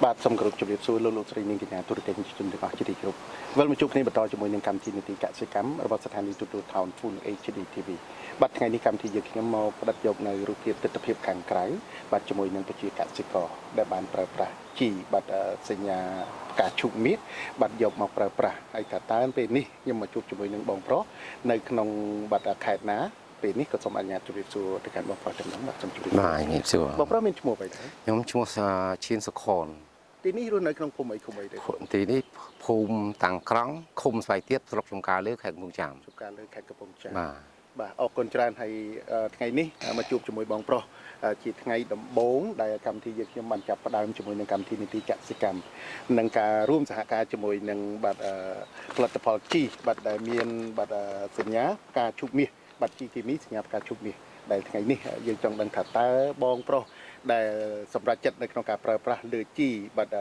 បាទសូមគោរពជម្រាបសួរលោកលោកស្រីនាងកញ្ញាទូរទស្សនិកជនទាំងអស់ជាទីគោរពវិលមកជួបគ្នាបន្តជាមួយនឹងកម្មវិធីនីតិកសិកម្មរបស់ស្ថានីយ៍ទូរទស្សន៍ Town Full HD TV បាទថ្ងៃនេះកម្មវិធីយើងខ្ញុំមកផ្ដិតយកនៅរូបភាពទិដ្ឋភាពខាងក្រៅបាទជាមួយនឹងប្រជាកសិករដែលបានប្រើប្រាស់ជីបាទសញ្ញាផ្កាឈូកមាសបាទយកមកប្រើប្រាស់ហើយថាតើពេលនេះខ្ញុំមកជួបជាមួយនឹងបងប្រុសនៅក្នុងបាទខេត្តណាពេលនេះក៏សូមអនុញ្ញាតជម្រាបសួរទៅកាន់បងប្រុសទាំងនោះបាទសូមជម្រាបសួរ បាទជំរាបសួរ បងប្រុសមានឈ្មោះអ្វីដែរ ខ្ញុំឈ្មោះឈៀនសុខន ទីនេះរស់នៅក្នុងភូមិអីឃុំអីទេ ទីនេះភូមិតាំងក្រង់ឃុំស្វាយទៀបស្រុកចំការលើខេត្តកំពង់ចាម ជួបការលើខេត្តកំពង់ចាម បាទ បាទអរគុណច្រើនហើយថ្ងៃនេះមកជួបជាមួយបងប្រុសជាថ្ងៃដំបូងដែលកម្មវិធីយើងខ្ញុំបានចាប់ផ្ដើមជាមួយនឹងកម្មវិធីនីតិកសិកម្មនិងការរួមសហការជាមួយនឹងបាទផលិតផលជីបាទដែលមានបាទសញ្ញាផ្កាឈូកមាសបាទជីគីមីសញ្ញាផ្កាឈូកមាសដែលថ្ងៃនេះយើងចង់ដឹងថាតើបងប្រុសដែលសម្រាប់ចិត្តនៅក្នុងការប្រើប្រាស់លើជីបាទ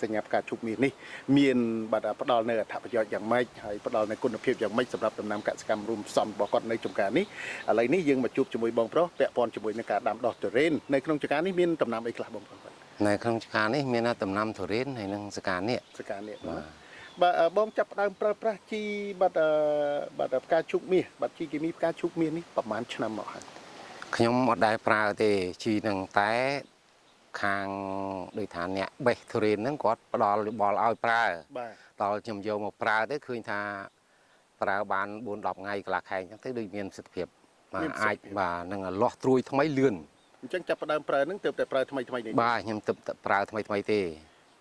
សញ្ញាផ្កាឈូកមាសនេះមានបាទផ្ដល់នៅអត្ថប្រយោជន៍យ៉ាងម៉េចហើយផ្ដល់នៅគុណភាពយ៉ាងម៉េចសម្រាប់ដំណាំកសិកម្មរួមផ្សំរបស់គាត់នៅចំការនេះឥឡូវនេះយើងមកជួបជាមួយបងប្រុសពាក់ព័ន្ធជាមួយនឹងការដាំដុះទុរេននៅក្នុងចំការនេះមានដំណាំអីខ្លះបងប្រុសបាទ នៅក្នុងចំការនេះមានដំណាំទុរេនហើយនិងសកានេះ សកានេះ បាទ បាទបងចាប់ផ្ដើមប្រើប្រាស់ជីបាទបាទផ្កាឈូកមាសបាទជីគីមីផ្កាឈូកមាសនេះប្រហែលឆ្នាំមកហើយ ខ្ញុំអត់ដែលប្រើទេជីនឹងតែខាងដូចថាអ្នកបេះទុរេនហ្នឹងគាត់ផ្ដល់យោបល់ឲ្យប្រើ បាទ ដល់ខ្ញុំយកមកប្រើទៅឃើញថាប្រើបាន4 10ថ្ងៃកន្លះខែអញ្ចឹងទៅដូចមានប្រសិទ្ធភាពបាទអាចបាទនឹងលាស់ត្រួយថ្មីលឿន អញ្ចឹងចាប់ផ្ដើមប្រើហ្នឹងទើបតែប្រើថ្មីថ្មីនេះ បាទខ្ញុំទើបតែប្រើថ្មីថ្មីទេ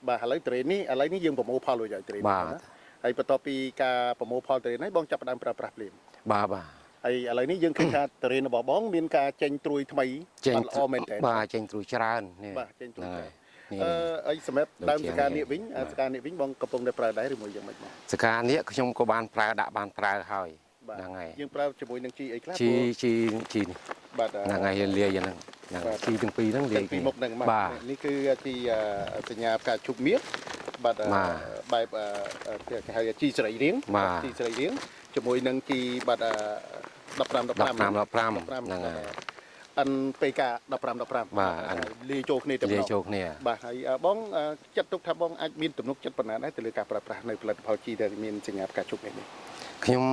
បាទឥឡូវទុរេននេះឥឡូវនេះយើងប្រមូលផលរួចហើយទុរេន បាទ ណាហើយបន្ទាប់ពីការប្រមូលផលទុរេនហើយបងចាប់ផ្ដើមប្រើប្រាស់ភ្លាម បាទបាទ ហើយឥឡូវនេះយើងឃើញថាទុរេនរបស់បងមានការចេញត្រួយថ្មី ចេញ បាទល្អមែនតើ បាទចេញត្រួយច្រើននេះ បាទចេញត្រួយ ហ្នឹង ច្រើន ហើយ អឺ នេះ ហើយសម្រាប់ដើម ដូចជា សកានេះវិញ បាទ សកានេះវិញបងកំពុងតែប្រើដែរឬមួយយ៉ាងម៉េចបង សកានេះខ្ញុំក៏បានប្រើដាក់បានប្រើហើយ បាទ ហ្នឹងហើយ យើងប្រើជាមួយនឹងជីអីខ្លះ ជី ព្រោះ ជីជីនេះ បាទ ហ្នឹងហើយលាយហ្នឹងហ្នឹង បាទ ជីទាំងពីរហ្នឹងលាយ ទាំងពីរមុខហ្នឹង បាទ នេះគឺជីសញ្ញាផ្កាឈូកមាសបាទ បាទ បែបគេហៅថាជីសរីរាង្គ បាទ ជីសរីរាង្គជាមួយនឹងជីបាទ15 15 15 15ហ្នឹងហើយ NPK 15 15 បាទអាន លាយចូលគ្នាតែម្ លា ដង យចូលគ្នា បាទហើយបងចាត់ទុកថាបងអាចមានទំនុកចិត្តប៉ុណ្ណាដែរទៅលើការប្រើប្រាស់នៅផលិតផលជីដែលមានសញ្ញាផ្កាឈូកនេះ ខ្ញុំ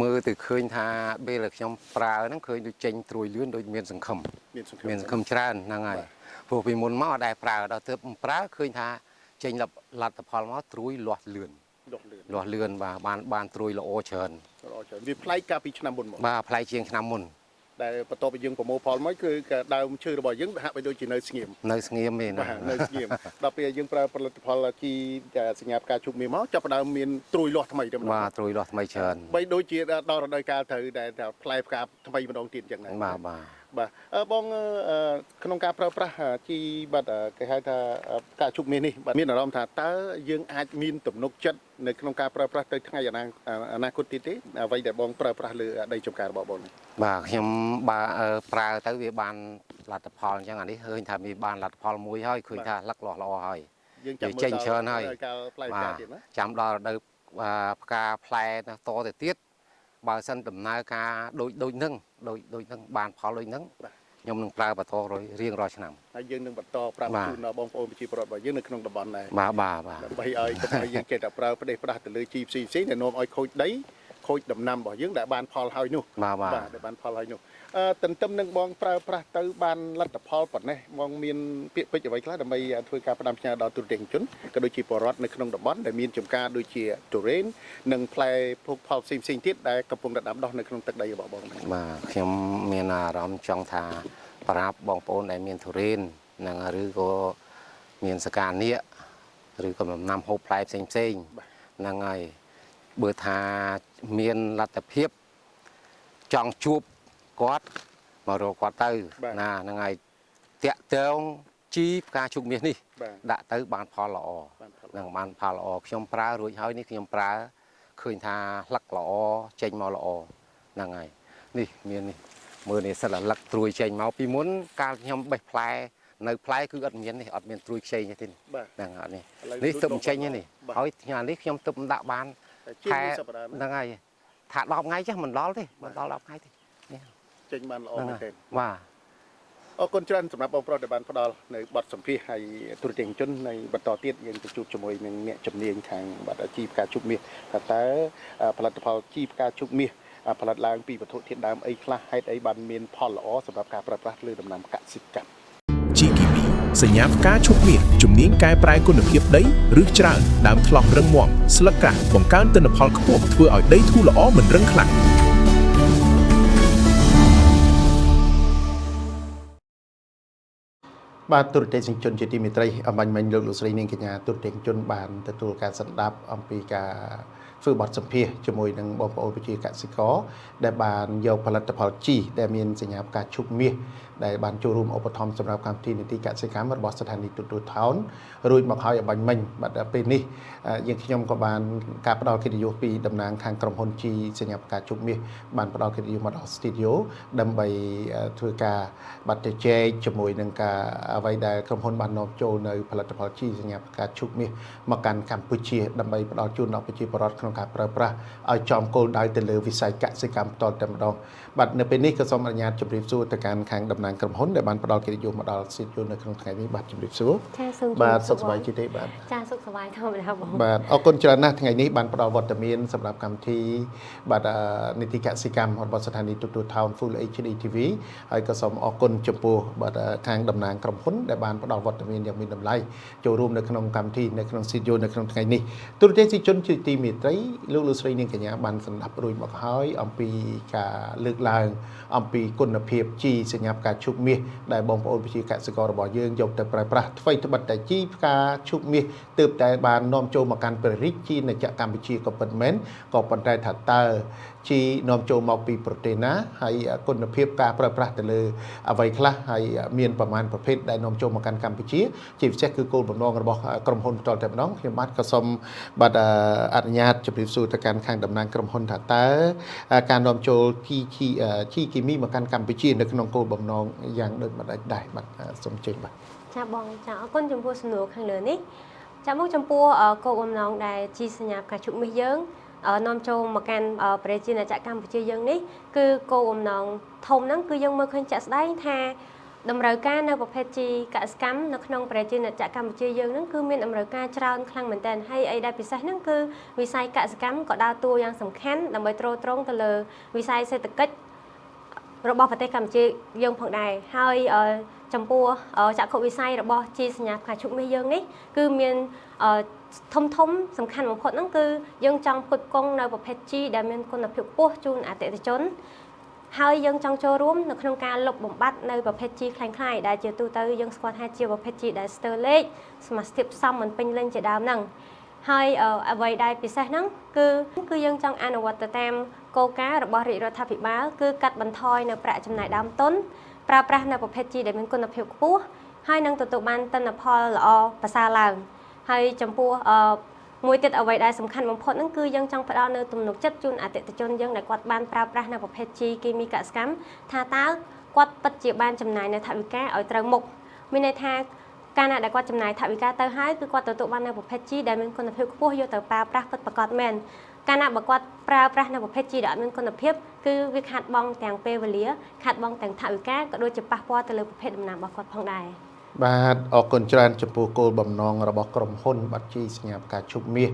មើលទៅឃើញថាពេលដែលខ្ញុំប្រើហ្នឹងឃើញដូចចេញត្រួយលឿនដូចមានសង្ឃឹម មានសង្ឃឹម មានសង្ឃឹមច្រើនហ្នឹងហើយ បាទ ព្រោះពីមុនមកអត់ដែលប្រើដល់ទើបប្រើឃើញថាចេញលទ្ធផលមកត្រួយលាស់លឿន លាស់លឿន លាស់លឿនបាទបានបានត្រួយល្អច្រើន ល្អច្រើនវាប្លែកកាលពីឆ្នាំមុនមក បាទប្លែកជាងឆ្នាំមុន ដែលបន្ទាប់ពីយើងប្រមូលផលមកគឺក៏ដើមឈើរបស់យើងហាក់បីដូចជានៅស្ងៀម នៅស្ងៀមទេណា បាទនៅស្ងៀមដល់ពេលយើងប្រើផលិតផលជីសញ្ញាផ្កាឈូកមាសមកចាប់ផ្ដើមមានត្រួយលាស់ថ្មីតែម្ដង បាទត្រួយលាស់ថ្មីច្រើន បីដូចជាដល់រដូវកាលត្រូវដែលថាផ្លែផ្កាថ្មីម្ដងទៀតអញ្ចឹងដែរ បាទបាទ បាទបងក្នុងការប្រើប្រាស់ជីបាទគេហៅថាផ្កាឈូកមាសនេះបាទមានអារម្មណ៍ថាតើយើងអាចមានទំនុកចិត្តនៅក្នុងការប្រើប្រាស់ទៅថ្ងៃអនាគតទៀតទេអ្វីដែលបងប្រើប្រាស់លើដីចម្ការរបស់បងនេះ បាទខ្ញុំបាទប្រើទៅវាបានលទ្ធផលអញ្ចឹងអានេះឃើញថាមានបានលទ្ធផលមួយហើយឃើញថាលឹកលាស់ល្អហើយ យើងចាំមើល វាចេញច្រើនហើយ ដល់កាលផ្លែផ្កាទៀតណា ចាំដល់រដូវផ្កាផ្លែណាតទៅទៀតបើសិនដំណើរការដូចដូចនឹងដូចដូចនឹងបានផលដូចនឹងខ្ញុំនឹងប្រើបន្តរៀងរាល់ឆ្នាំ ហើយយើងនឹងបន្តប្រាប់ បាទ ជូនដល់បងប្អូនប្រជាពលរដ្ឋរបស់យើងនៅក្នុងតំបន់ដែរ បាទបាទបាទ ដើម្បីឲ្យកុំឲ្យយើងចេះតែប្រើផ្ដេសផ្ដាស់ទៅលើជីផ្សេងផ្សេងៗដែលនាំឲ្យខូចដីខូចដំណាំរបស់យើងដែលបានផលហើយនោះ បាទបាទ បាទដែលបានផលហើយនោះទន្ទឹមនឹងបងប្រើប្រាស់ទៅបានលទ្ធផលប៉ុណ្ណេះបងមានពាក្យពេចន៍អ្វីខ្លះដើម្បីធ្វើការផ្ដាំផ្ញើដល់ទូរទស្សនិកជនក៏ដូចជាពលរដ្ឋនៅក្នុងតំបន់ដែលមានចំការដូចជាទុរេននិងផ្លែភោគផលផ្សេងៗទៀតដែលកំពុងតែដាំដុះនៅក្នុងទឹកដីរបស់បងហ្នឹង បាទខ្ញុំមានអារម្មណ៍ចង់ថាប្រាប់បងប្អូនដែលមានទុរេននឹងឬក៏មានសកានៀកឬក៏ដំណាំហូបផ្លែផ្សេងផ្សេងហ្នឹងហើយបើថាមានលទ្ធភាពចង់ជួបគាត់មករកគាត់ទៅណាហ្នឹងហើយតាក់ទងជីផ្កាឈូកមាសនេះ បាទ ដាក់ទៅបានផលល្អ បានផល នឹងបានផលល្អខ្ញុំប្រើរួចហើយនេះខ្ញុំប្រើឃើញថាលឹកល្អចេញមកល្អហ្នឹងហើយនេះមាននេះមើលនេះសិតតែលឹកត្រួយចេញមកពីមុនកាលខ្ញុំបេះផ្លែនៅផ្លែគឺអត់មាននេះអត់មានត្រួយខ្ចីទេនេះ បាទ ហ្នឹងអត់នេះ ឥឡូវ នេះទើបចេញនេះ បាទ ហើយថ្ងៃនេះខ្ញុំទើបដាក់បាន តែជាងមួយសប្តាហ៍ណា ហ្នឹងហើយថា10ថ្ងៃចេះមិនដល់ទេមិនដល់10ថ្ងៃទេនេះ ចេញបានល្អ ហ្នឹងហើយ មែនទេ បាទ អរគុណច្រើនសម្រាប់បងប្រុសដែលបានផ្ដល់នៅបទសម្ភាសន៍ហើយទូរទស្សនិកជននៅបន្តទៀតយើងទៅជួបជាមួយនឹងអ្នកជំនាញខាងបាទជីផ្កាឈូកមាសថាតើផលិតផលជីផ្កាឈូកមាសផលិតឡើងពីវត្ថុធាតុដើមអីខ្លះហេតុអីបានមានផលល្អសម្រាប់ការប្រើប្រាស់លើដំណាំកសិកម្ម។ ជីគីមីសញ្ញាផ្កាឈូកមាសជំនាញកែប្រែគុណភាពដីឬច្រើនដើមថ្លោះរឹងមាំស្លឹកក្រាស់បង្កើនទិន្នផលខ្ពស់ធ្វើឲ្យដីធូរល្អមិនរឹងខ្លាំង។ បាទទូរទស្សនិកជនជាទីមេត្រីអម្បាញ់មិញលោកលោកស្រីនាងកញ្ញាទូរទស្សនិកជនបានទទួលការស្ដាប់អំពីការធ្វើបទសម្ភាសន៍ជាមួយនឹងបងប្អូនប្រជាកសិករដែលបានយកផលិតផលជីដែលមានសញ្ញាផ្កាឈូកមាសដែលបានចូលរួមឧបត្ថម្ភសម្រាប់កម្មវិធីនីតិកសិកម្មរបស់ស្ថានីយ៍ទូរទស្សន៍ថោនរួចមកហើយអម្បាញ់មិញបាទដល់ពេលនេះយើងខ្ញុំក៏បានការផ្ដល់កិត្តិយសពីតំណាងខាងក្រុមហ៊ុនជីសញ្ញាផ្កាឈូកមាសបានផ្ដល់កិត្តិយសមកដល់ស្ទូឌីយោដើម្បីធ្វើការបាទជជែកជាមួយនឹងការអ្វីដែលក្រុមហ៊ុនបាននាំចូលនៅផលិតផលជីសញ្ញាផ្កាឈូកមាសមកកាន់កម្ពុជាដើម្បីផ្ដល់ជូនដល់ប្រជាពលរដ្ឋក្នុងការប្រើប្រាស់ឲ្យចំគោលដៅទៅលើវិស័យកសិកម្មផ្ទាល់តែម្ដងបាទនៅពេលនេះក៏សូមអនុញ្ញាតជម្រាបសួរទៅកាន់ខាងតំណាងក្រុមហ៊ុនដែលបានផ្ដល់កិត្តិយសមកដល់ស្ទូឌីយោនៅក្នុងថ្ងៃនេះបាទជម្រាបសួរ។ ចាសូមជម្រាប បាទ សួរ សុខសប្បាយជាទេបាទ? ចាសុខសប្បាយធម្មតាបង។ បាទអរគុណច្រើនណាស់ថ្ងៃនេះបានផ្ដល់វត្តមានសម្រាប់កម្មវិធីបាទនីតិកសិកម្មរបស់ស្ថានីយ៍ទូរទស្សន៍ Town Full HD TV ហើយក៏សូមអរគុណចំពោះបាទខាងតំណាងក្រុមហ៊ុនដែលបានផ្ដល់វត្តមានយ៉ាងមានតម្លៃចូលរួមនៅក្នុងកម្មវិធីនៅក្នុង studio នៅក្នុងថ្ងៃនេះទូរទស្សនិកជនជាទីមេត្រីលោកលោកស្រីនាងកញ្ញាបានស្ដាប់រួចមកហើយអំពីការលើកឡើងអំពីគុណភាពជីសញ្ញាផ្កាឈូកមាសដែលបងប្អូនប្រជាកសិកររបស់យើងយកទៅប្រើប្រាស់ថ្វីត្បិតតែជីផ្កាឈូកមាសទើបតែបាននាំចូលមកកាន់ព្រះរាជាណាចក្រកម្ពុជាក៏ពិតមែនក៏ប៉ុន្តែថាតើជីនាំចូលមកពីប្រទេសណាហើយគុណភាពការប្រើប្រាស់ទៅលើអ្វីខ្លះហើយមានប្រមាណប្រភេទដែលនាំចូលមកកាន់កម្ពុជាជាពិសេសគឺគោលបំណងរបស់ក្រុមហ៊ុនផ្ទាល់តែម្ដងខ្ញុំបាទក៏សូមបាទអនុញ្ញាតជម្រាបសួរទៅកាន់ខាងតំណាងក្រុមហ៊ុនថាតើការនាំចូលគីគីជីគីមីមកកាន់កម្ពុជានៅក្នុងគោលបំណងយ៉ាងដូចម្តេចដែរបាទសូមអញ្ជើញបាទ។ ចាបងចាអរគុណចំពោះសំណួរខាងលើនេះចាមកចំពោះគោលបំណងដែលជីសញ្ញាផ្កាឈូកមាសយើងនាំចូលមកកាន់ប្រជាណាចក្រកម្ពុជាយើងនេះគឺគោលបំណងធំហ្នឹងគឺយើងមើលឃើញជាក់ស្ដែងថាតម្រូវការនៅប្រភេទជីកសិកម្មនៅក្នុងប្រជាណាចក្រកម្ពុជាយើងហ្នឹងគឺមានតម្រូវការច្រើនខ្លាំងមែនទែនហើយអីដែលពិសេសហ្នឹងគឺវិស័យកសិកម្មក៏ដើរតួយ៉ាងសំខាន់ដើម្បីទ្រទ្រង់ទៅលើវិស័យសេដ្ឋកិច្ចរបស់ប្រទេសកម្ពុជាយើងផងដែរហើយចំពោះចក្ខុវិស័យរបស់ជីសញ្ញាផ្កាឈូកមាសយើងនេះគឺមានធំធំសំខាន់បំផុតហ្នឹងគឺយើងចង់ផ្គត់ផ្គង់នៅប្រភេទជីដែលមានគុណភាពខ្ពស់ជូនអតិថិជនហើយយើងចង់ចូលរួមនៅក្នុងការលុបបំបាត់នៅប្រភេទជីក្លែងក្លាយដែលជាទូទៅយើងស្គាល់ថាជាប្រភេទជីដែលស្ទើរលេខសមាសធាតុផ្សំមិនពេញលេញជាដើមហ្នឹងហើយអ្វីដែលពិសេសហ្នឹងគឺគឺយើងចង់អនុវត្តទៅតាមគោលការណ៍របស់រាជរដ្ឋាភិបាលគឺកាត់បន្ថយនៅប្រាក់ចំណាយដើមទុនប្រើប្រាស់នៅប្រភេទជីដែលមានគុណភាពខ្ពស់ហើយនឹងទទួលបានទិន្នផលល្អប្រសើរឡើងហើយចំពោះអឺមួយទៀតអ្វីដែលសំខាន់បំផុតហ្នឹងគឺយើងចង់ផ្ដល់នៅទំនុកចិត្តជូនអតិថិជនយើងដែលគាត់បានប្រើប្រាស់នៅប្រភេទជីគីមីកសិកម្មថាតើគាត់ពិតជាបានចំណាយនៅថវិកាឲ្យត្រូវមុខមានន័យថាកាលណាដែលគាត់ចំណាយថវិកាទៅហើយគឺគាត់ទទួលបាននៅប្រភេទជីដែលមានគុណភាពខ្ពស់យកទៅប្រើប្រាស់ពិតប្រាកដមែនកាលណាបើគាត់ប្រើប្រាស់នៅប្រភេទជីដែលអត់មានគុណភាពគឺវាខាតបង់ទាំងពេលវេលាខាតបង់ទាំងថវិកាក៏ដូចជាប៉ះពាល់ទៅលើប្រភេទដំណាំរបស់គាត់ផងដែរ។ បាទអរគុណច្រើនចំពោះគោលបំណងរបស់ក្រុមហ៊ុនបាត់ជីសញ្ញាផ្កាឈូកមាស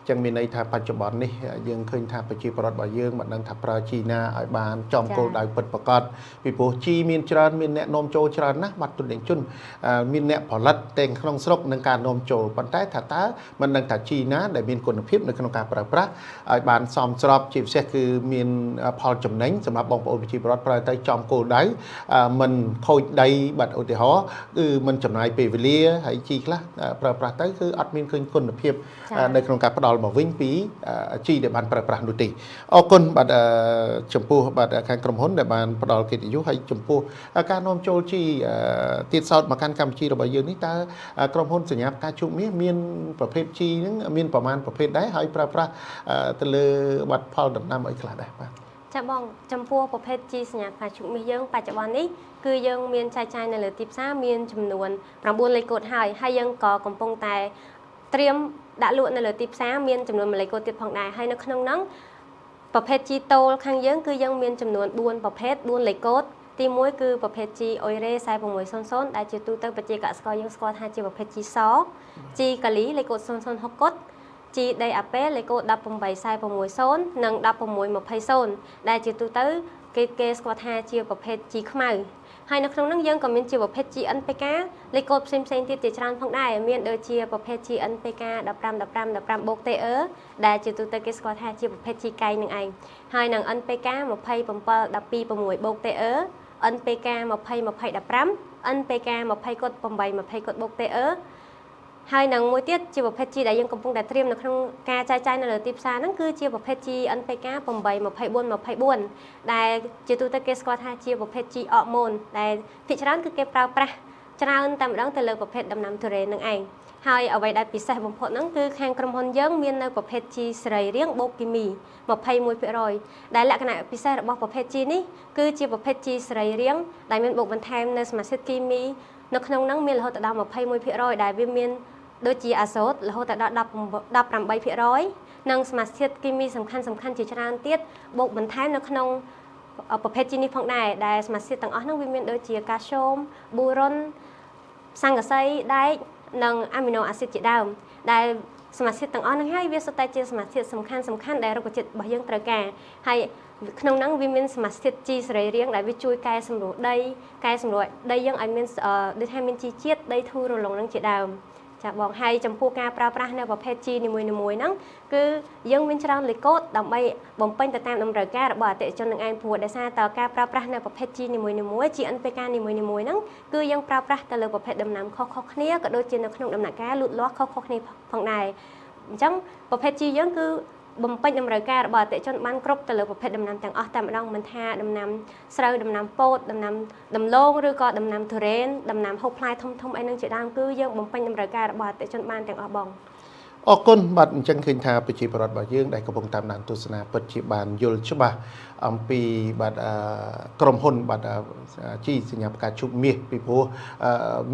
ចឹងមានន័យថាបច្ចុប្បន្ននេះយើងឃើញថាប្រជាពលរដ្ឋរបស់យើងមិនដឹងថាប្រើជីណាឲ្យបានចំគោលដៅពិតប្រាកដពីព្រោះជីមានច្រើនមានអ្នកនាំចូលច្រើនណាស់បាត់ទុនជនមានអ្នកផលិតទាំងក្នុងស្រុកនិងការនាំចូលប៉ុន្តែថាតើមិនដឹងថាជីណាដែលមានគុណភាពនៅក្នុងការប្រើប្រាស់ឲ្យបានសមស្របជាពិសេសគឺមានផលចំណេញសម្រាប់បងប្អូនប្រជាពលរដ្ឋប្រើទៅចំគោលដៅមិនខូចដីបាត់ឧទាហរណ៍គឺមិនចំណាយពេលវេលាហើយជីខ្លះប្រើប្រាស់ទៅគឺអត់មានឃើញគុណភាពនៅក្នុងការផ្ដល់មកវិញពីជីដែលបានប្រើប្រាស់នោះទេអរគុណបាទចំពោះបាទខាងក្រុមហ៊ុនដែលបានផ្ដល់កិត្តិយសហើយចំពោះការនាំចូលជីទៀតសោតមកកាន់កម្ពុជារបស់យើងនេះតើក្រុមហ៊ុនសញ្ញាផ្កាឈូកមាសមានប្រភេទជីហ្នឹងមានប្រមាណប្រភេទដែរហើយប្រើប្រាស់ទៅលើបាត់ផលដំណាំអីខ្លះដែរបាទ? ចាបងចំពោះប្រភេទជីសញ្ញាផ្កាឈូកមាសយើងបច្ចុប្បន្ននេះគឺយើងមានចែកចាយនៅលើទីផ្សារមានចំនួន9លេខកូដហើយហើយយើងក៏កំពុងតែត្រៀមដាក់លក់នៅលើទីផ្សារមានចំនួន1លេខកូដទៀតផងដែរហើយនៅក្នុងហ្នឹងប្រភេទជីតូលខាងយើងគឺយើងមានចំនួន4ប្រភេទ4លេខកូដ។ ទី1គឺប្រភេទជីអ៊ុយរ៉េ4600ដែលជាទូទៅប្រជាកសិករយើងស្គាល់ថាជាប្រភេទជីសជីកាលីលេខកូដ006កុដជីដីអាប៉េលេខកូដ18460និង1620ដែលជាទូទៅគេស្គាល់ថាជាប្រភេទជីខ្មៅហើយនៅក្នុងនោះយើងក៏មានជាប្រភេទជី NPK លេខកូដផ្សេងៗទៀតជាច្រើនផងដែរមានដូចជាប្រភេទជី NPK 15 15 15បូក TE ដែលជាទូទៅគេស្គាល់ថាជាប្រភេទជីកែងនឹងឯងហើយនឹង NPK 27 12 6បូក TE NPK 20 20 15 NPK 20គុត8 20គុតបូក TE ហើយនឹងមួយទៀតជាប្រភេទជីដែលយើងកំពុងតែត្រៀមនៅក្នុងការចែកចាយនៅលើទីផ្សារហ្នឹងគឺជាប្រភេទជី NPK 8 24 24ដែលជាទូទៅគេស្គាល់ថាជាប្រភេទជីអរម៉ូនដែលភាគច្រើនគឺគេប្រើប្រាស់ច្រើនតែម្ដងទៅលើប្រភេទដំណាំទុរេននឹងឯងហើយអ្វីដែលពិសេសបំផុតហ្នឹងគឺខាងក្រុមហ៊ុនយើងមាននៅប្រភេទជីសរីរាង្គបូកគីមី21%ដែលលក្ខណៈពិសេសរបស់ប្រភេទជីនេះគឺជាប្រភេទជីសរីរាង្គដែលមានបូកបន្ថែមនៅសមាសធាតុគីមីនៅក្នុងហ្នឹងមានរហូតដល់21%ដែលវាមានដូចជាអាសូតរហូតដល់18%និងសមាសធាតុគីមីសំខាន់សំខាន់ជាច្រើនទៀតបូកបន្ថែមនៅក្នុងប្រភេទជីនេះផងដែរដែលសមាសធាតុទាំងអស់ហ្នឹងវាមានដូចជាកាល់ស្យូមប៊ូរុនស័ង្កសីដែកនិងអាមីណូអាស៊ីតជាដើមដែលសមាសធាតុទាំងអស់ហ្នឹងហើយវាសុទ្ធតែជាសមាសធាតុសំខាន់សំខាន់ដែលរុក្ខជាតិរបស់យើងត្រូវការហើយក្នុងហ្នឹងវាមានសមាសធាតុជីសរីរាង្គដែលវាជួយកែសម្រួលដីកែសម្រួលដីយើងឲ្យមានដូចថាមានជីជាតិដីធូររលុងហ្នឹងជាដើមចាបងហើយចំពោះការប្រើប្រាស់នៅប្រភេទជីនីមួយៗហ្នឹងគឺយើងមានច្រើនលេខកូដដើម្បីបំពេញទៅតាមតម្រូវការរបស់អតិថិជននឹងឯងព្រោះដោយសារតើការប្រើប្រាស់នៅប្រភេទជីនីមួយៗជី NPK នីមួយៗហ្នឹងគឺយើងប្រើប្រាស់ទៅលើប្រភេទដំណាំខុសៗគ្នាក៏ដូចជានៅក្នុងដំណាក់កាលលូតលាស់ខុសៗគ្នាផងដែរអញ្ចឹងប្រភេទជីយើងគឺបំពេញតម្រូវការរបស់អតិថិជនបានគ្រប់ទៅលើប្រភេទដំណាំទាំងអស់តែម្ដងមិនថាដំណាំស្រូវដំណាំពោតដំណាំដំឡូងឬក៏ដំណាំទុរេនដំណាំហូបផ្លែធំធំអីហ្នឹងជាដើមគឺយើងបំពេញតម្រូវការរបស់អតិថិជនបានទាំងអស់បង អរគុណបាទអញ្ចឹងឃើញថាប្រជាពលរដ្ឋរបស់យើងដែលកំពុងតាមដានទស្សនាពិតជាបានយល់ច្បាស់អំពីបាទក្រុមហ៊ុនបាទជីសញ្ញាផ្កាឈូកមាសពីព្រោះ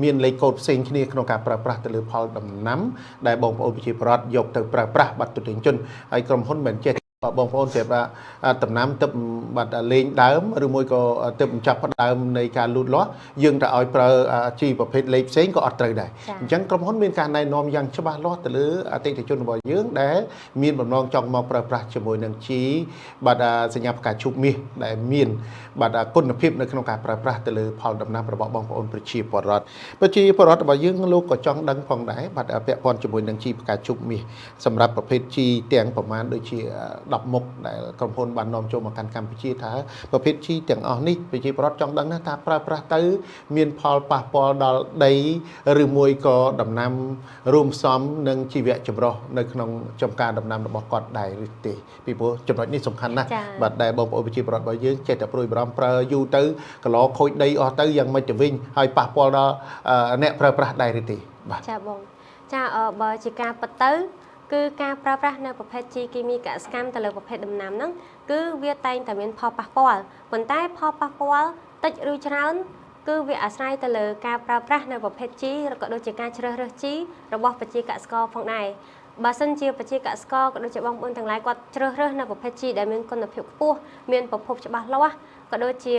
មានលេខកូដផ្សេងគ្នាក្នុងការប្រើប្រាស់ទៅលើផលដំណាំដែលបងប្អូនប្រជាពលរដ្ឋយកទៅប្រើប្រាស់បាទទុតិយជនហើយក្រុមហ៊ុនមិនចេះបងប្អូនស្រាប់ថាដំណាំទឹកបាទលេងដើមឬមួយក៏ទឹកចាប់ផ្ដើមនៃការលូតលាស់យើងទៅឲ្យប្រើជីប្រភេទលេខផ្សេងក៏អត់ត្រូវដែរអញ្ចឹងក្រុមហ៊ុនមានការណែនាំយ៉ាងច្បាស់លាស់ទៅលើអតិថិជនរបស់យើងដែលមានបំណងចង់មកប្រើប្រាស់ជាមួយនឹងជីបាទសញ្ញាផ្កាឈូកមាសដែលមានបាទគុណភាពនៅក្នុងការប្រើប្រាស់ទៅលើផលដំណាំរបស់បងប្អូនប្រជាពលរដ្ឋប្រជាពលរដ្ឋរបស់យើងលោកក៏ចង់ដឹងផងដែរបាទពាក់ព័ន្ធជាមួយនឹងជីផ្កាឈូកមាសសម្រាប់ប្រភេទជីទាំងប្រមាណដូចជា10មុខដែលក្រុមហ៊ុនបាននាំចូលមកកាន់កម្ពុជាថាប្រភេទជីទាំងអស់នេះប្រជាពលរដ្ឋចង់ដឹងណាថាប្រើប្រាស់ទៅមានផលប៉ះពាល់ដល់ដីឬមួយក៏ដំណាំរួមផ្សំនិងជីវៈចម្រុះនៅក្នុងចំការដំណាំរបស់គាត់ដែរឬទេពីព្រោះចំណុចនេះសំខាន់ណាស់បាទដែលបងប្អូនប្រជាពលរដ្ឋរបស់យើងចេះតែព្រួយបារម្ភប្រើយូរទៅកន្លខូចដីអស់ទៅយ៉ាងម៉េចទៅវិញហើយប៉ះពាល់ដល់អ្នកប្រើប្រាស់ដែរឬទេបាទ ចាបងចាបើជាការពិតទៅគឺការប្រើប្រាស់នៅប្រភេទជីគីមីកសិកម្មទៅលើប្រភេទដំណាំហ្នឹងគឺវាតែងតែមានផលប៉ះពាល់ប៉ុន្តែផលប៉ះពាល់តិចឬច្រើនគឺវាអាស្រ័យទៅលើការប្រើប្រាស់នៅប្រភេទជីឬក៏ដូចជាការជ្រើសរើសជីរបស់ប្រជាកសិករផងដែរបើសិនជាប្រជាកសិករក៏ដូចជាបងប្អូនទាំងឡាយគាត់ជ្រើសរើសនៅប្រភេទជីដែលមានគុណភាពខ្ពស់មានប្រភពច្បាស់លាស់ក៏ដូចជា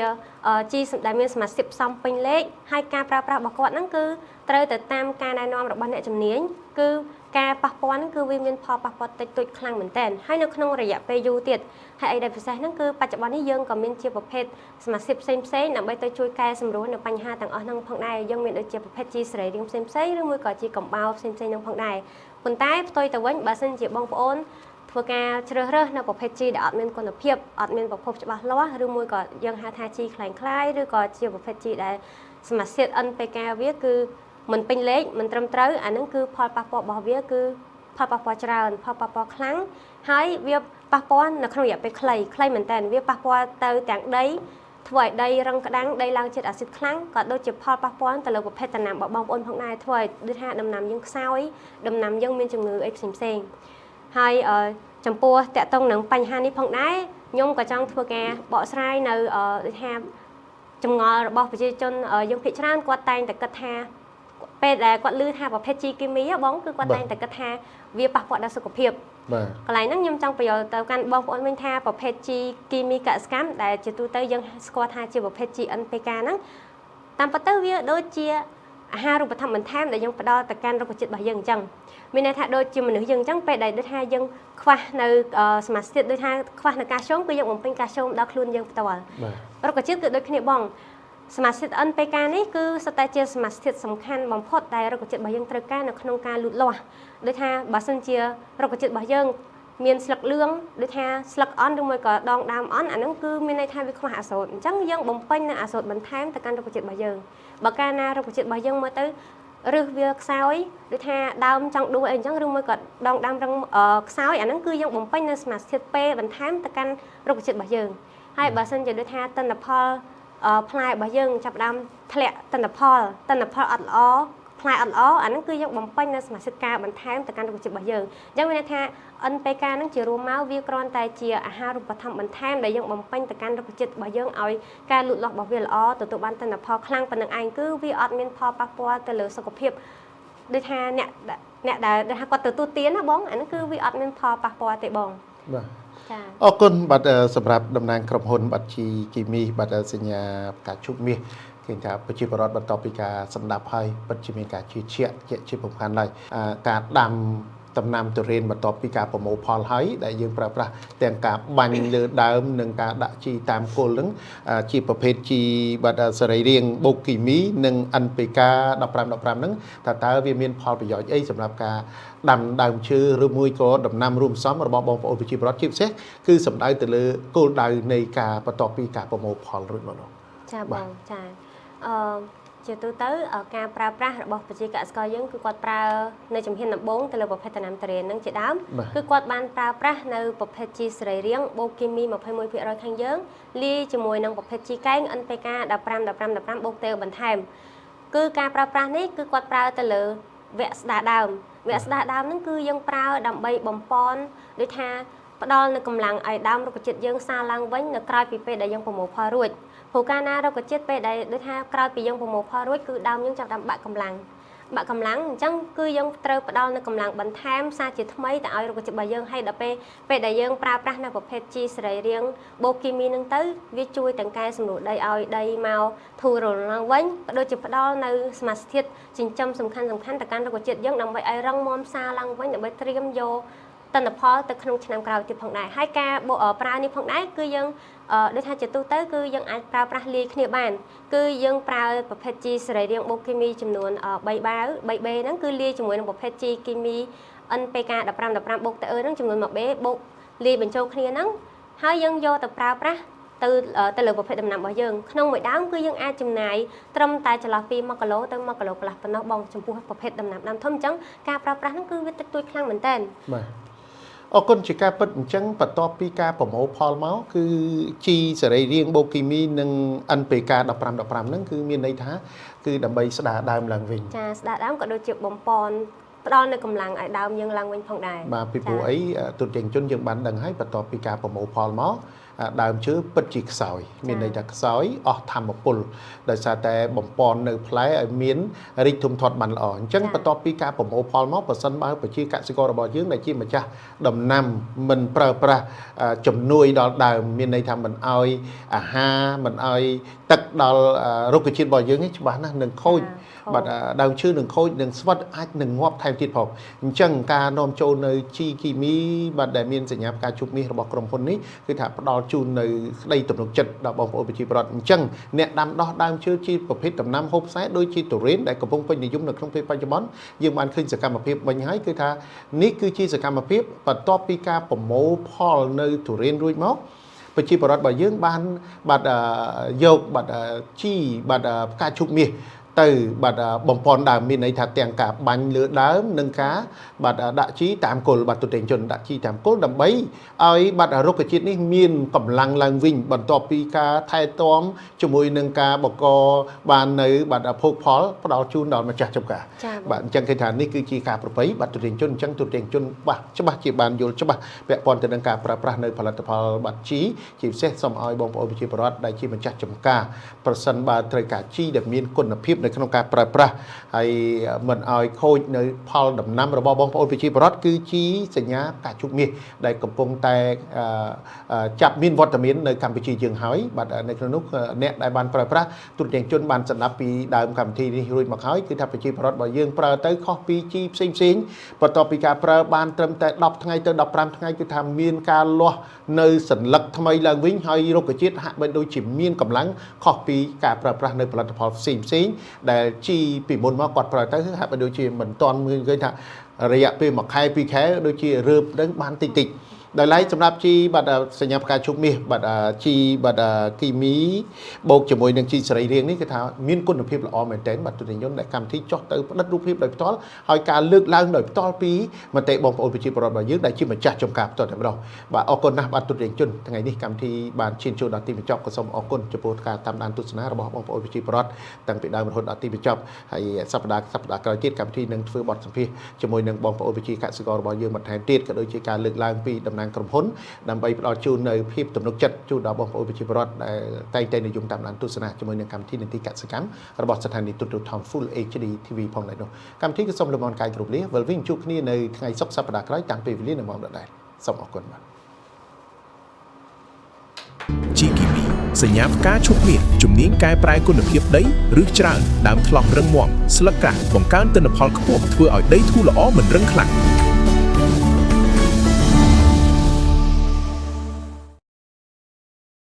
ជីដែលមានសមាសភាពផ្សំពេញលេខហើយការប្រើប្រាស់របស់គាត់ហ្នឹងគឺត្រូវទៅតាមការណែនាំរបស់អ្នកជំនាញគឺការប៉ះពាល់ហ្នឹងគឺវាមានផលប៉ះពាល់តិចតួចខ្លាំងមែនទែនហើយនៅក្នុងរយៈពេលយូរទៀតហើយអីដែលពិសេសហ្នឹងគឺបច្ចុប្បន្ននេះយើងក៏មានជាប្រភេទសមាសភាពផ្សេងផ្សេងដើម្បីទៅជួយកែសម្រួលនៅបញ្ហាទាំងអស់ហ្នឹងផងដែរយើងមានដូចជាប្រភេទជីសរីរាង្គផ្សេងផ្សេងឬមួយក៏ជីកំបោរផ្សេងផ្សេងហ្នឹងផងដែរប៉ុន្តែផ្ទុយទៅវិញបើសិនជាបងប្អូនធ្វើការជ្រើសរើសនៅប្រភេទជីដែលអត់មានគុណភាពអត់មានប្រភពច្បាស់លាស់ឬមួយក៏យើងហៅថាជីក្លែងក្លាយឬក៏ជាប្រភេទជីដែលសមាសធាតុ NPK វាគឺមិនពេញលេខមិនត្រឹមត្រូវអាហ្នឹងគឺផលប៉ះពាល់របស់វាគឺផលប៉ះពាល់ច្រើនផលប៉ះពាល់ខ្លាំងហើយវាប៉ះពាល់នៅក្នុងរយៈពេលខ្លីខ្លីមែនតើវាប៉ះពាល់ទៅទាំងដីធ្វើឲ្យដីរឹងក្តាំងដីឡើងជាតិអាស៊ីតខ្លាំងក៏ដូចជាផលប៉ះពាល់ទៅលើប្រភេទដំណាំរបស់បងប្អូនផងដែរធ្វើឲ្យដូចថាដំណាំយើងខ្សោយដំណាំយើងមានជំងឺអីផ្សេងផ្សេងហើយចំពោះតកតងនឹងបញ្ហានេះផងដែរខ្ញុំក៏ចង់ធ្វើការបកស្រាយនៅដូចថាចម្ងល់របស់ប្រជាជនយើងភាគច្រើនគាត់តែងតែគិតថា ពេលដែលគាត់ឮថាប្រភេទជីគីមីហ៎បងគឺគាត់តែងតែគិតថាវាប៉ះពាល់ដល់សុខភាព បាទ កន្លែងហ្នឹងខ្ញុំចង់បញ្យល់ទៅកាន់បងប្អូនវិញថាប្រភេទជីគីមីកសិកម្មដែលជាទូទៅយើងស្គាល់ថាជាប្រភេទជី NPK ហ្នឹងតាមពិតទៅវាដូចជាអាហារូបត្ថម្ភបន្ថែមដែលយើងផ្ដល់ទៅកាន់រុក្ខជាតិរបស់យើងអញ្ចឹងមានន័យថាដូចជាមនុស្សយើងអញ្ចឹងពេលដែលដូចថាយើងខ្វះនៅសមាសធាតុដូចថាខ្វះនៅកាល់ស្យូមគឺយើងបំពេញកាល់ស្យូមដល់ខ្លួនយើងផ្ទាល់ បាទ រុក្ខជាតិគឺដូចគ្នាបងសមាសធាតុ NPK នេះគឺសុទ្ធតែជាសមាសធាតុសំខាន់បំផុតដែលរុក្ខជាតិរបស់យើងត្រូវការនៅក្នុងការលូតលាស់ដូចថាបើសិនជារុក្ខជាតិរបស់យើងមានស្លឹកលឿងដូចថាស្លឹកអន់ឬមួយក៏ដងដើមអន់អាហ្នឹងគឺមានន័យថាវាខ្វះអាសូតអញ្ចឹងយើងបំពេញនៅអាសូតបន្ថែមទៅកាន់រុក្ខជាតិរបស់យើងបើកាលណារុក្ខជាតិរបស់យើងមើលទៅឫសវាខ្សោយដូចថាដើមចង់ដួលអីអញ្ចឹងឬមួយក៏ដងដើមរឹងខ្សោយអាហ្នឹងគឺយើងបំពេញនៅសមាសធាតុ P បន្ថែមទៅកាន់រុក្ខជាតិរបស់យើងហើយបើសិនជាដូចថាទិន្នផលផ្លែរបស់យើងចាប់ផ្ដើមធ្លាក់ទិន្នផលទិន្នផលអត់ល្អផ្លែអត់ល្អអាហ្នឹងគឺយើងបំពេញនៅសមាសធាតុការបន្ថែមទៅកាន់រុក្ខជាតិរបស់យើងអញ្ចឹងមានន័យថា NPK ហ្នឹងជារួមមកវាគ្រាន់តែជាអាហារូបត្ថម្ភបន្ថែមដែលយើងបំពេញទៅកាន់រុក្ខជាតិរបស់យើងឲ្យការលូតលាស់របស់វាល្អទទួលបានទិន្នផលខ្លាំងប៉ុណ្្នឹងឯងគឺវាអត់មានផលប៉ះពាល់ទៅលើសុខភាពដូចថាអ្នកអ្នកដែលដូចថាគាត់ទទួលទានណាបងអាហ្នឹងគឺវាអត់មានផលប៉ះពាល់ទេបង បាទ ចា៎ អរគុណបាទសម្រាប់តំណាងក្រុមហ៊ុនបាទជីគីមីបាទសញ្ញាផ្កាឈូកមាសឃើញថាប្រជាពលរដ្ឋបន្ទាប់ពីការសម្ដាប់ហើយពិតជាមានការជឿជាក់ជាប្រខាន់ឡើយការដាំដំណាំទុរេនបន្ទាប់ពីការប្រមូលផលហើយដែលយើងប្រើប្រាស់ទាំងការបាញ់លើដើមនិងការដាក់ជីតាមគល់ហ្នឹងជាប្រភេទជីបាទសរីរាង្គបូកគីមីនិង NPK 15 15ហ្នឹងថាតើវាមានផលប្រយោជន៍អីសម្រាប់ការដាំដើមឈើឬមួយក៏ដំណាំរួមផ្សំរបស់បងប្អូនប្រជាពលរដ្ឋជាពិសេសគឺសំដៅទៅលើគោលដៅនៃការបន្ទាប់ពីការប្រមូលផលរួចមកនោះ ចាបងចាអឺជាទូទៅការប្រើប្រាស់របស់ប្រជាកសិករយើងគឺគាត់ប្រើនៅជំហានដំបូងទៅលើប្រភេទដំណាំទុរេនហ្នឹងជាដើមគឺគាត់បានប្រើប្រាស់នៅប្រភេទជីសរីរាង្គបូកគីមី21%ខាងយើងលាយជាមួយនឹងប្រភេទជីកែង NPK 15 15 15បូកតេបន្ថែមគឺការប្រើប្រាស់នេះគឺគាត់ប្រើទៅលើវគ្គស្ដារដើមវគ្គស្ដារដើមហ្នឹងគឺយើងប្រើដើម្បីបំពន់ដូចថាផ្ដល់នូវកម្លាំងឲ្យដើមរុក្ខជាតិយើងសាឡើងវិញនៅក្រោយពីពេលដែលយើងប្រមូលផលរួចព្រោះកាលណារុក្ខជាតិពេលដែលដូចថាក្រោយពីយើងប្រមូលផលរួចគឺដើមយើងចាប់ផ្ដើមបាក់កម្លាំងបាក់កម្លាំងអញ្ចឹងគឺយើងត្រូវផ្ដល់នូវកម្លាំងបន្ថែមសារជាថ្មីទៅឲ្យរុក្ខជាតិរបស់យើងហើយដល់ពេលពេលដែលយើងប្រើប្រាស់នៅប្រភេទជីសរីរាង្គបូកគីមីហ្នឹងទៅវាជួយទាំងកែសម្រួលដីឲ្យដីមកធូររលំឡើងវិញក៏ដូចជាផ្ដល់នៅសមាសធាតុចិញ្ចឹមសំខាន់សំខាន់ទៅកាន់រុក្ខជាតិយើងដើម្បីឲ្យរឹងមាំសារឡើងវិញដើម្បីត្រៀមយកទិន្នផលទៅក្នុងឆ្នាំក្រោយទៀតផងដែរហើយការប្រើនេះផងដែរគឺយើងដូចថាជាទូទៅគឺយើងអាចប្រើប្រាស់លាយគ្នាបានគឺយើងប្រើប្រភេទជីសរីរាង្គបូកគីមីចំនួន3បាវ 3B ហ្នឹងគឺលាយជាមួយនឹងប្រភេទជីគីមី NPK 15 15បូកតេហ្នឹងចំនួន 1B បូកលាយបញ្ចូលគ្នាហ្នឹងហើយយើងយកទៅប្រើប្រាស់ទៅទៅលើប្រភេទដំណាំរបស់យើងក្នុងមួយដើមគឺយើងអាចចំណាយត្រឹមតែចន្លោះពី1គីឡូទៅ1គីឡូកន្លះប៉ុណ្ណោះបងចំពោះប្រភេទដំណាំដើមធំអញ្ចឹងការប្រើប្រាស់ហ្នឹងគឺវាតិចតួចខ្លាំងមែនតើ បាទអរគុណជាការពិតអញ្ចឹងបន្ទាប់ពីការប្រមូលផលមកគឺជីសរីរាង្គបូកគីមីនិង NPK 15 15ហ្នឹងគឺមានន័យថាគឺដើម្បីស្ដារដើមឡើងវិញ ចាស្ដារដើមក៏ដូចជាបំពន់ផ្ដល់នូវកម្លាំងឲ្យដើមយើងឡើងវិញផងដែរ បាទពីព្រោះអីទូទាំងជនយើងបានដឹងហើយបន្ទាប់ពីការប្រមូលផលមកដើមឈើពិតជាខ្សោយមានន័យថាខ្សោយអស់ធម្មពលដោយសារតែបំពន់នៅផ្លែឲ្យមានរីកធំធាត់បានល្អអញ្ចឹងបន្ទាប់ពីការប្រមូលផលមកប្រសិនបើប្រជាកសិកររបស់យើងដែលជាម្ចាស់ដំណាំមិនប្រើប្រាស់ជំនួយដល់ដើមមានន័យថាមិនអោយអាហារមិនអោយទឹកដល់រុក្ខជាតិរបស់យើងនេះច្បាស់ណាស់នឹងខូចបាទដើមឈើនឹងខូចនឹងស្វិតអាចនឹងងាប់ថែមទៀតផងអញ្ចឹងការនាំចូលនៅជីគីមីបាទដែលមានសញ្ញាផ្កាឈូកមាសរបស់ក្រុមហ៊ុននេះគឺថាផ្ដល់ជូននៅក្តីទំនុកចិត្តដល់បងប្អូនប្រជាពលរដ្ឋអញ្ចឹងអ្នកដាំដោះដើមឈើជាប្រភេទដំណាំហូបផ្សែដូចជាទុរេនដែលកំពុងពេញនិយមនៅក្នុងពេលបច្ចុប្បន្នយើងបានឃើញសកម្មភាពវិញហើយគឺថានេះគឺជាសកម្មភាពបន្ទាប់ពីការប្រមូលផលនៅទុរេនរួចមកប្រជាពលរដ្ឋរបស់យើងបានបាទយកបាទជីបាទផ្កាឈូកមាសទៅបាទបំពន់ដើមមានន័យថាទាំងការបាញ់លើដើមនិងការបាទដាក់ជីតាមគល់បាទទូទាំងជនដាក់ជីតាមគល់ដើម្បីឲ្យបាទរុក្ខជាតិនេះមានកម្លាំងឡើងវិញបន្ទាប់ពីការថែទាំជាមួយនឹងការបង្កបាននៅបាទភោគផលផ្ដល់ជូនដល់ម្ចាស់ចំការបាទអញ្ចឹងគេថានេះគឺជាការប្រពៃបាទទូទាំងជនអញ្ចឹងទូទាំងជនបាស់ច្បាស់ជាបានយល់ច្បាស់ពាក់ព័ន្ធទៅនឹងការប្រើប្រាស់នៅផលិតផលបាទជីជាពិសេសសូមឲ្យបងប្អូនប្រជាពលរដ្ឋដែលជាម្ចាស់ចំការប្រសិនបើត្រូវការជីដែលមានគុណភាព នៅក្នុងការប្រើប្រាស់ហើយមិនឲ្យខូចនៅផលដំណាំរបស់បងប្អូនប្រជាពលរដ្ឋគឺជីសញ្ញាផ្កាឈូកមាសដែលកំពុងតែចាប់មានវត្តមាននៅកម្ពុជាយើងហើយបាទនៅក្នុងនោះអ្នកដែលបានប្រើប្រាស់ទូរទស្សន៍ជនបានស្ដាប់ពីដើមកម្មវិធីនេះរួចមកហើយគឺថាប្រជាពលរដ្ឋរបស់យើងប្រើទៅខុសពីជីផ្សេងផ្សេងបន្ទាប់ពីការប្រើបានត្រឹមតែ10ថ្ងៃទៅ15ថ្ងៃគឺថាមានការលាស់នៅសន្លឹកថ្មីឡើងវិញហើយរុក្ខជាតិហាក់បីដូចជាមានកម្លាំងខុសពីការប្រើប្រាស់នៅផលិតផលផ្សេងផ្សេងដែលជីពីមុនមកគាត់ប្រើទៅហាក់បីដូចជាមិនទាន់មើលឃើញថារយៈពេល1ខែ2ខែដូចជារើបនឹងបានតិចតិចដោយឡែកសម្រាប់ជីបាទសញ្ញាផ្កាឈូកមាសបាទជីបាទគីមីបូកជាមួយនឹងជីសរីរាង្គនេះគឺថាមានគុណភាពល្អមែនទែនបាទទស្សនិកជនដែលកម្មវិធីចុះទៅផ្ដិតរូបភាពដោយផ្ទាល់ហើយការលើកឡើងដោយផ្ទាល់ពីមតិបងប្អូនប្រជាពលរដ្ឋរបស់យើងដែលជាម្ចាស់ចំការផ្ទាល់តែម្ដងបាទអរគុណណាស់បាទទស្សនិកជនថ្ងៃនេះកម្មវិធីបានឈានចូលដល់ទីបញ្ចប់ក៏សូមអរគុណចំពោះការតាមដានទស្សនារបស់បងប្អូនប្រជាពលរដ្ឋតាំងពីដើមរហូតដល់ទីបញ្ចប់ហើយសប្តាហ៍សប្តាហ៍ក្រោយទៀតកម្មវិធីនឹងធ្វើបទសម្ភាសន៍ជាមួយនឹងបងប្អូនប្រជាកសិកររបស់យើងបន្ថែមទៀតក៏ដូចជាការលើកឡើងពីតំណាងក្រុមហ៊ុនដើម្បីផ្ដល់ជូននៅភាពទំនុកចិត្តជូនដល់បងប្អូនប្រជាពលរដ្ឋដែលតែងតែនិយមតាមដានទស្សនាជាមួយនឹងកម្មវិធីនីតិកសិកម្មរបស់ស្ថានីយ៍ទូរទស្សន៍ Thom Full HD TV ផងដែរនោះកម្មវិធីក៏សូមលំអរកាយគ្រប់លាវិលវិញជួបគ្នានៅថ្ងៃសុក្រសប្តាហ៍ក្រោយតាំងពេលវេលានៅម៉ោងដដែលសូមអរគុណបាទ ជីគីមីសញ្ញាផ្កាឈូកមាសជំនាញកែប្រែគុណភាពដីឬច្រើនដើមថ្លោះរឹងមាំស្លឹកក្រាស់បង្កើនទិន្នផលខ្ពស់ធ្វើឲ្យដីធូរល្អមិនរឹងខ្លាំង។